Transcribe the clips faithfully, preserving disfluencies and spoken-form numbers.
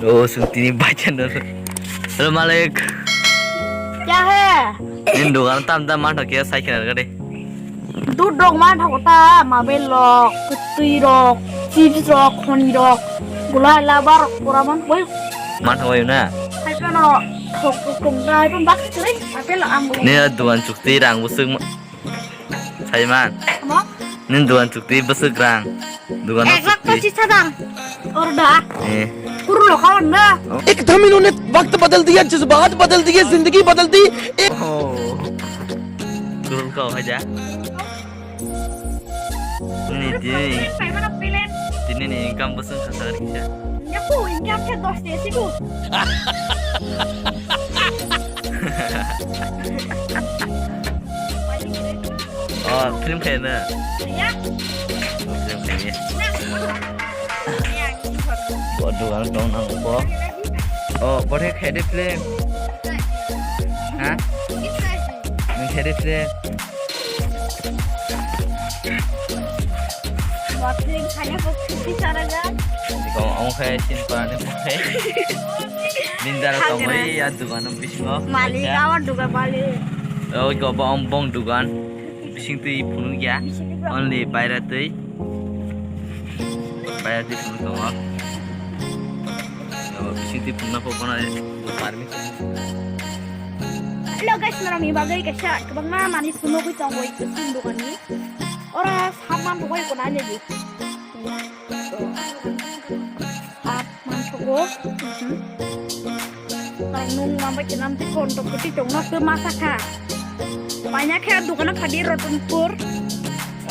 Oh, sung tini bacha no. Hello, Malik. Kya hai? Nini dukan tam tam manthok khe sai khna gade. Dud rok manthok ta, mabel rok, twi rok, chips rok, khoni rok, gulai labar rok pura man koi. Manthok bai na? Hai kono thok thok thok dai pun bak kre, apel am. Nini dukan chukti rang busuk. Saiman. Amo? Nini dukan chukti bwswk rang. Dukan ek lakh chukti. Pachish hajar. Order. Eh. Kurun lo kawan na. एकदम इन्होंने वक्त बदल दिया, जज्बात बदल दिए, जिंदगी बदल दी। Oh. Kurun kau haja. Nini tini. Tini ni income bwswk kha sakri kisa. Yaku income khe dos de siku. Oh, film khaina. Ya. Oh, film khaina. Bo dukan tong nang bo. Oh, bo khe khaide film. Ha? Nang khaide film. Bo film khaina bo khusi saraga. Ko ong khai sin pa ne mo khai. Nindara tongwi ya dukan bisingo. Malik, awa dukan malik. Oh, ko bong bong dukan. Bising twi phunuk ya. Only baira twi. Baira twi phunuk tongo. Bising twi phunukna pokona permission. Hello guys, norokni bagwi kaisa kwbangma manwi phunugwi tongo kusum dokanni. Oro saman rwgwi kona ani di. Ap manthogo. Nung mambai kinam ti kontok kuti tongno ke masa kha. Paina khe dukano phadi Rotonpur.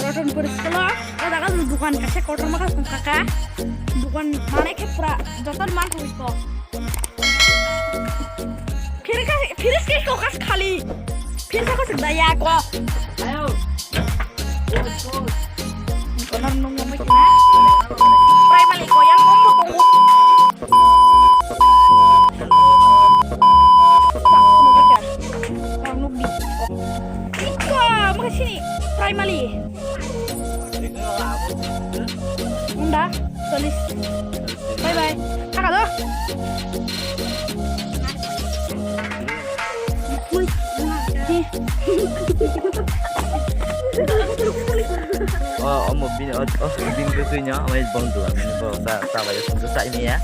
Rotonpur school o jaga dukan kaisa kotor ma kha song kha. Dukan mane khe pura joton man thoi ko. Phirka, phirka ke kokas khali. Phirka ko sida ya ko. Ayo. Kono nung mo kina. Primary ko yang om mo tongo. Nung di. Iko mo sini primary. Unda, solis. Bye bye. Thaka do. Oh, omo bini, oh, oh, bini bwtwi no, omo bong dua, bini bong sa, sa bai sung sa ini ya.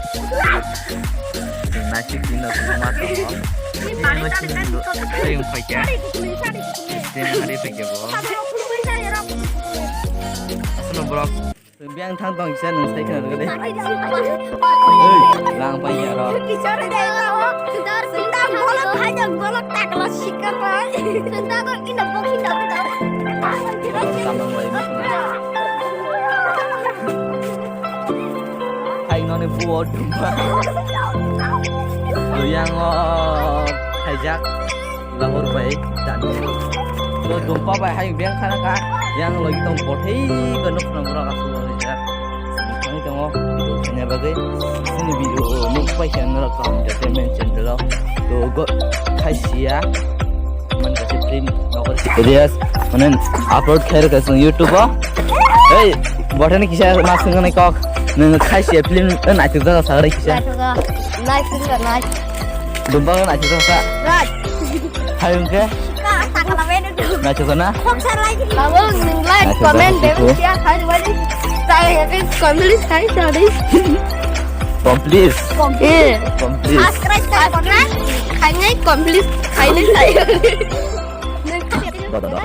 Nasik bini no sung ma to. Ini no sung do, sayung pakai. Sini hari pakai bo. Asal bro. Biang thang tong kisa nung sai khna rwgwi. Ei, rang pai ya ro. Tamang lai. Hai noni buo dumba. Luyang o khaijak. Lahor bai tani. So dumpa bai hai beng khana ka yang logi tong bothei ko nuk nang bora ka sulo ni ja. Thang tongo video khanya bagwi. Sini video nuk pai khana ka entertainment channel o. To go khai sia. Man ka film nokar. Videos manen upload khai ka sung YouTube o. Hey, bothani kisa ma sung nai kok. Nang khai sia film nai tu ka sa rai kisa. Nai tu ka nai. Dumpa nai tu ka sa. Nai. Hai wngkhe? Naithok na? Tabuk nwng like, comment, share khai rwbaidi. Chai hake complete khai sadi. Complete? Complete. Eh. Complete. Subscribe khai rwbaidi. Khainai complete khainai sai. Da, da, da.